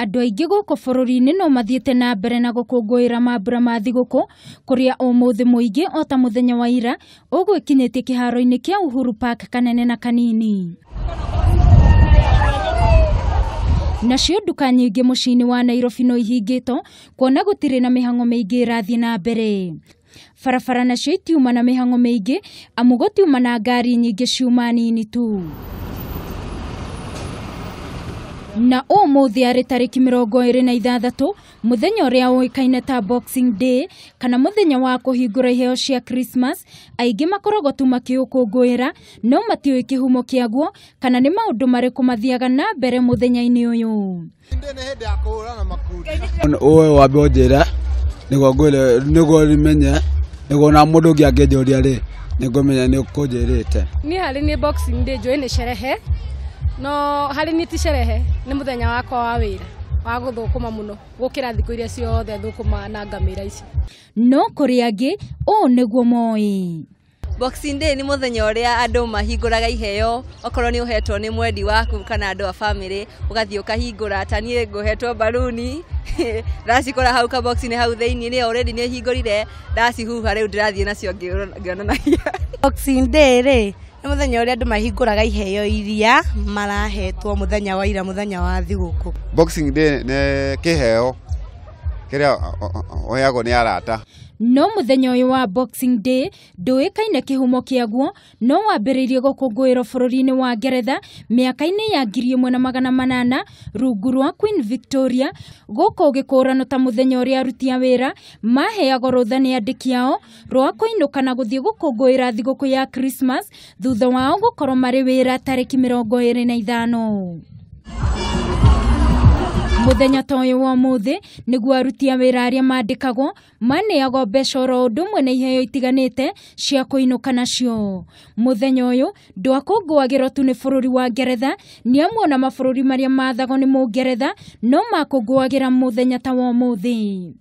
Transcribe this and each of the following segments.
Andũ aingĩ gũkũ bũrũri-inĩ no mathiĩte na mbere na gũkũngũĩra mambura ma thigũkũ kũrĩa ũmũthĩ mũingĩ o ta mũthenya wa ira ũgwĩkinyĩtie kĩharo-inĩ kĩa Uhuru Park kanene na kanini. Nacio nduka nyingĩ mũciĩ-inĩ wa Nairobi no ihingĩtwo kuona gũtirĩ na mĩhang'o mĩingĩ ĩrathiĩ na mbere. Barabara nacio itiuma na mĩhang'o mĩingĩ amu gũtiuma na ngari nyingĩ ciuma nini tu. Na ũmũthĩ arĩ tarĩki 26 mũthenya ũrĩa ũĩkaine ta Boxing Day kana mũthenya wa kũhingũra iheo cia Christmas, aingĩ makoragwo tu makĩũkũngũĩra no matiũĩ kĩhumo kĩaguo kana nĩ maũndũ marĩkũ mathiaga na mbere mũthenya-inĩ ũyũ. Ũyũ wambe ũnjĩre nĩguo ngwĩre nĩguo menye nĩguo na mũndũ ũngĩ angĩnjũria rĩ nĩngũmenya nĩ ũkũnjĩrĩte. Niĩ harĩ niĩ Boxing Day njũĩ nĩ sherehe, no harĩ niĩ ti sherehe, nĩ mũthenya wakwa wa wĩra wa gũthũkũma mũno gũkĩra thikũ iria ciothe thũkũma na ngamĩra ici. No kũrĩ angĩ ũũ nĩguo moĩ. Boxing Day nĩ mũthenya ũrĩa andũ mahingũraga iheo, okorwo nĩ ũhetwo nĩ mwendi waku kana andũ a family ũgathiĩ ũkahingũra. Ta niĩ ngũhetwo mbaruni ndacikora hau ka box-inĩ hau thĩinĩ, nĩ already nĩ hingũrire, ndacihuha rĩu ndĩrathiĩ nacio ngĩonanagia. Boxing Day rĩ nĩ mũthenya ũrĩa andũ mahingũraga iheo iria marahetwo mũthenya wa ira, mũthenya wa thigũkũ. Boxing Day nĩ kĩheo kĩrĩa ũheagwo nĩ arata. No mũthenya ũyũ wa Boxing Day ndũĩkaine kĩhumo kĩaguo, no wambĩrĩirie gũkũngũĩrwo bũrũri-inĩ wa Ngeretha mĩaka-inĩ ya 1800 rungu rwa Queen Victoria, gũkũ ũgĩkũranwo ta mũthenya ũrĩa aruti a wĩra maheagwo rũtha nĩ andĩki ao rwa kũinũka na gũthiĩ gũkũngũĩra thigũkũ ya Christmas thutha wao gũkorwo marĩ wĩra tarĩki 25. Mũthenya ta ũyũ wa ũmũthĩ nĩguo aruti a wĩra arĩa mandĩkagwo maneagwo mbeca oro ũndũ ũmwe na iheo itiganĩte cia kũinũka nacio. Mũthenya ũyũ ndwakũngũagĩrwo tu nĩ bũrũri wa Ngeretha, nĩ amu ona mabũrũri marĩa mathagwo nĩ Mũngeretha no makũngũagĩra mũthenya ta wa ũmũthĩ.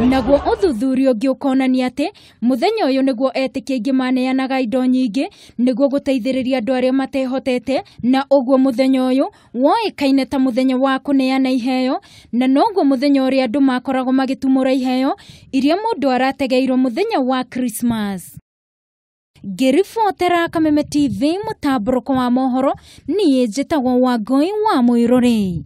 Naguo ũthuthuria ũngĩ ũkonania atĩ mũthenya ũyũ nĩguo etĩkia aingĩ maneanaga indo nyingĩ nĩguo gũteithĩrĩria andũ arĩa matehotete, na ũguo mũthenya ũyũ woĩkaine ta mũthenya wa kũneana iheo, na noguo mũthenya ũrĩa andũ makoragwo magĩtumũra iheo iria mũndũ arategeirwo mũthenya wa Christmas. Ngĩribotera Kameme TV mũtambũrũko wa mohoro, niĩ njĩtagwo Wangũi wa Mũirũrĩ.